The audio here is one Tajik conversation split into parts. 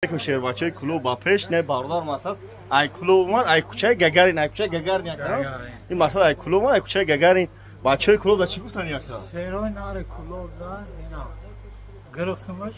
Алейкум, шербачаи клуб ба пеш не бародар. Мақсад, ай клуб омад, ай кӯчаи Гагарин, ай кӯчаи Гагарин яка. Ин мақсад, ай клуб омад, ай кӯчаи Гагарин. Бачаи клуб да чӣ гуфтан яка? Серой наре клуб да ина гирифтамаш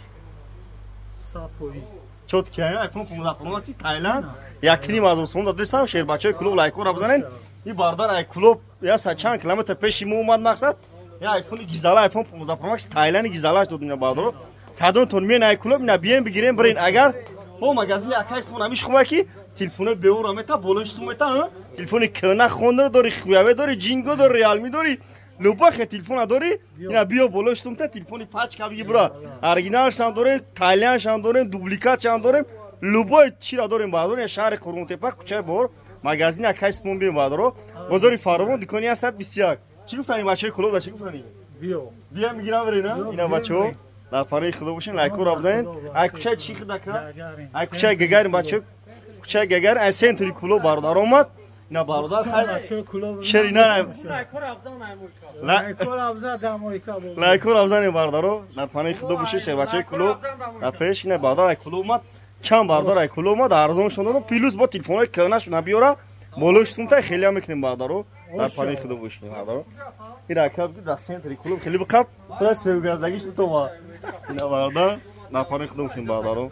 100%. Чот ки айфон 15 Pro чи Тайланд якним аз Усмон да дистам. Шербачаи клуб лайкора бизанен. Ин бародар ай клуб я са чанд километр пеши мо омад. Мақсад, я айфони гизала, айфон 15 Pro Max Тайланд гизалаш дод. Ина бародаро, кадомтон миен ай клуб, ина биен, бигирен, бирен. Агар бо магазини акайс хон ҳамиш хуба ки телефонои беура мета, болои сум мета. Телефони кна хонро дори, хуяве дори, ҷинго дори, реалми дори, любахе телефона дори, ина биё, болои сум та телефони пачка биги, бура. Оригиналшам дорем, тайландшам дорем, дубликатшам дорем, любой чира дорем, баъдор. Шаҳри Қурғонтепа, кӯчаи Бор, магазини акайс мон бием, баъдоро. Бозори Фаровон, дукони 121. Чӣ гуфтани бачаи клуб да, чӣ гуфтани? Биё. Биям, бигирам, бирена. Ина бачаҳо, дар параи худо бошен, лайкора бизанед. Ай кӯчаи чӣ хидака? Ай кӯчаи Гагарин, бача, кӯчаи Гагарин, ай центри клуб бародар омад. Ина бародар, шерина, лайкора бизанед, бародаро. Дар панаи худо бошед, бачаи клуб дар пеш. Ина бародар ай клуб омад, чанд бародар ай клуб омад, арзоншон додам, плюс бо телефонҳои кӯҳнашона биёра, болои сумта хеле мекунем, бародаро. Дар панаи худо бошед, бародаро. Ин ракаб дар центри клуб хеле биқаб сурат севгаздагиш бутова. Ина бародар, дар панаи худо бошед, бародаро.